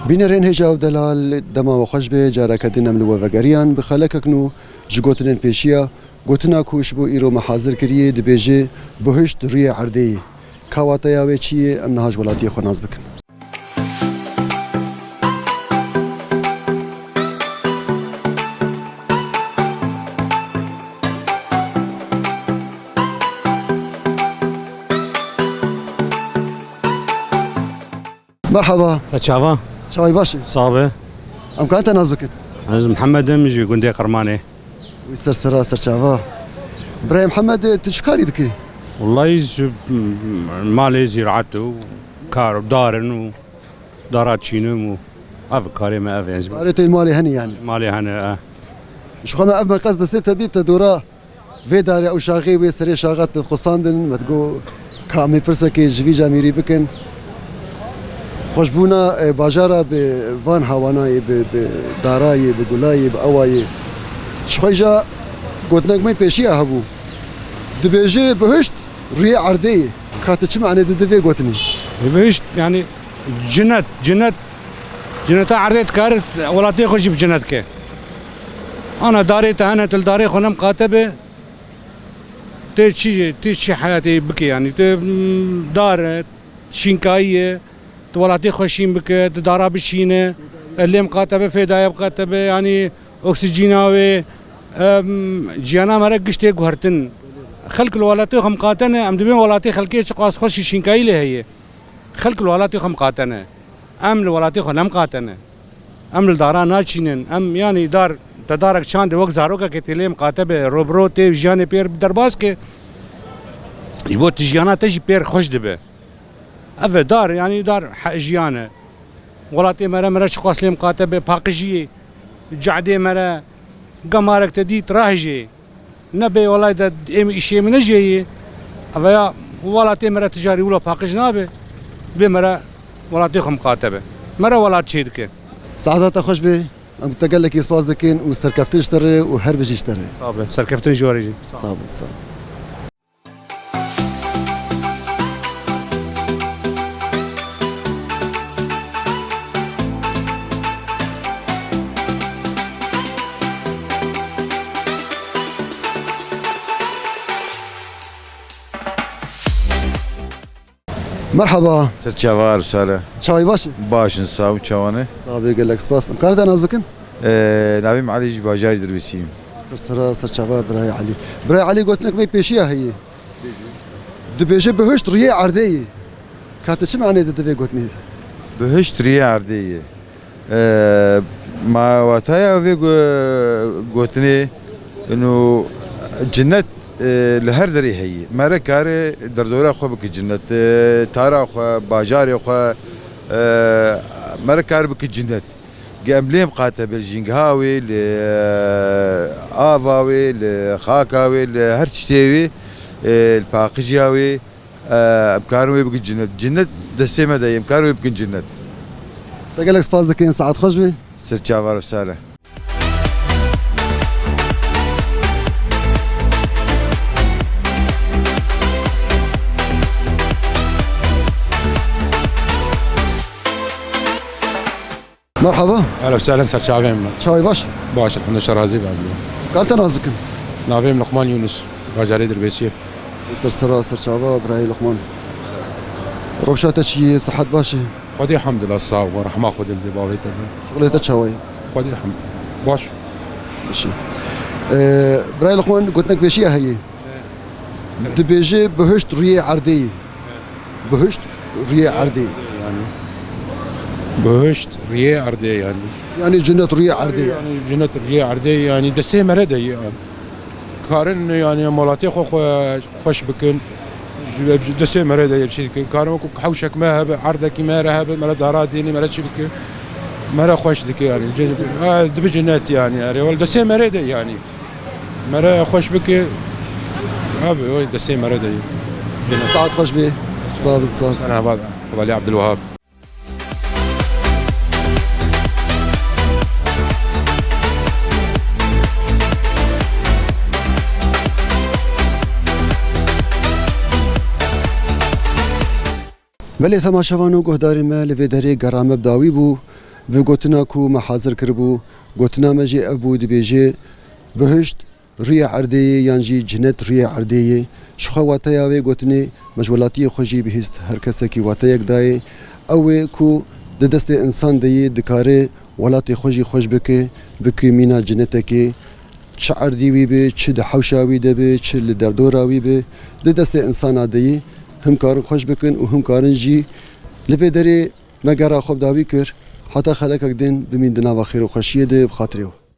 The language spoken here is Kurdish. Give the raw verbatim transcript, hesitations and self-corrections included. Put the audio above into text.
Bînerên hêja û delal, dema we xweş be, careke din em li we vegeriyan bi xelekek nû ji gotinên pêşiya. Gotina ku ji bo îro me hazir kiriye dibêje, Bihişt rûyê erdê ye. Ka wateya wê çi ye, em niha ji welatiyê xwe nas bikin. Merhaba. Te çava? Çavayî baş e? Sax be. Em karin te nas bikin? Ez Mihemed im, ji gundê Qirmanê. Wî ser sera ser çava. Birayê Mihemed, tu çi karî dikî? Wellahî ji malê zîraet û kar û dar in û dara çînim û ev karê me ev e. Karê te malê hene yanî? Malê hene, e. Ji xwe me ev meqes destê te dît, te dora vê darê ew şaxê wê serê şaxa te qusandin, me digot, ka em ê pirsekê ji vî camîrî bikin. Xweşbûna, e, bajara bi van hawana yê, bi, bi dara yê, bi gula yê, bi ewa yê. Ji xwe ja gotinek me pêşiya hebû. Dibêje, Bihişt rûyê erdê ye. Ka tu çi manê didî vê gotinê? Bihişt, yanî, Cinet, cinet, cineta erdê dikare welatê xwe jî bi cinet ke. Ana darê te hene, tu li darê xwe nemiqate be, tê çi, tê çi heyatê bike yanî? Tu, mm, dar e, şînkayî ye, tu welatê xwe şîn bike, tu dara bişîne, e, lê miqate be, fêdaye miqate be, yanî oksîjîna wê, em, jiyana me re giş tê guhertin. Xelk li welatê xwe miqate ne, em dibên welatê xelkê çiqas xweş û şînkayî lê heye. Xelk li welatê xwe miqate ne. Em li welatê xwe nemiqate ne. Em li dara naçînin. Em, yanî dar, te darek çandê wek zarokekê tê lê miqate be, ro bi ro tê jiyanê pêr derbas ke. Ji bo tu jiyana te jî pêr xweş dibe. Ev e dar, yanî dar he-, jiyan e. Welatê me re, me re çiqas lê miqate be, paqijiyê, cadê me re, gemarek te dît, rahijê. Ne bê welay de êm îşê min ne jê yê. Eveya welatê me re ticarî wilo paqij nabe. Bê me re welatê xwe miqate be. Me re welat çê dike. Saeta te xweş be. Em te gelekî spas dikin û serkeftin ji te re û her bijî ji te re. Sağ be. Serkeftin ji we re jî. Sağ be, sağ be. Merhaba. Ser çava, Erûsale. Çavayî baş e? Baş in, sağ û çawane. Sağ be, gelek spas. Em karin te nas bikin? Ee, navê min Elî, ji bajarê Dirbêsiyê yim. Ser sera, ser çava birayê Elî. Birayê Elî, gotinek me pêşiya heye. Dibêje, Bihişt rûyê erdê ye. Ka tu çi manê didî vê gotinê? Bihişt rûyê erdê ye. Ee, ma wataya vê go-, gotinê, ino, cinnet, e, li her derê heye. Mere kare derdora xwe bike cinnet, e, tara xwe, bajarê xwe, e, mere kar bike cinnet. Ge em lê miqate be li jîngeha wê, li, e, ava wê, li xaka wê, li her tiştê wê, e, li paqijiya wê, e, em karin wê bikin cinnet. Cinnet destê me de ye, em karin wê bikin cinnet. Te gelek spas dikin, saet xweş be. Ser çava, Erûsale. Merhaba. Ehlen sehlen, ser çavên me. Çavê baş? Baş, elhamdülillah, razî be. Karin te nas bikin? Navê min Luqman Yunus, bajarê Dirbêsiyê. Ser sera, ser çava, birayê Luqman. Rewşa te çi ye, sihet baş e? Xwedê hemdila, sax be, rehma Xwedê li bavê te be. Şixulê te çawa ye? Xwedê hemd. Baş. Baş e. Ee, birayê Luqman, gotinek pêşiya heye. Dibêje, Bihişt rûyê erdê ye. Bihişt rûyê erdê ye. Yani. Bihişt rûyê erdê yani. Yani cinnet rûyê erdê ye. Yani cinnet rûyê erdê yani destê mere de ye yani. Karin yani welatê xwe, xwe xweş bikin. Ji, ji destê mere de ye, bir şey dikin. Karin wekî hewşek me hebe, erdekî me re hebe, mere dara dînî, mere çi bikin. Mere xweş dike yani. Cin-, ha, dibe cinnet yani. Erê, wal destê mere de yani. Mere xweş bike. Abi, o destê mere de ye. Saet xweş be. Sağ ol, sağ ol. Sana heval, hevalê Abdülwahab. Belê temaşevan û guhdarên me, li vê derê gera me bi dawî bû. Bi gotina ku me hazir kiribû, gotina me jî ev bû, dibêje, bihişt rûyê erdê ye yan jî cinet rûyê erdê ye. Ji xwe wateya wê gotinê me ji welatiyê xwe jî bihîst, her kesekî wateyek dayê. Ew ê ku di destê însan de ye, dikare welatê xwe jî xweş bike, bike mîna cinetekê. Çi erdî wî be, çi di hewşa wî de be, çi li derdora wî be, di destê însana de ye. Him karin xweş bikin û him karin jî li vê derê me gera xwe bi dawî kir, heta xelekek din bimîn di nava xêr û xweşiyê de, bi xatirê we.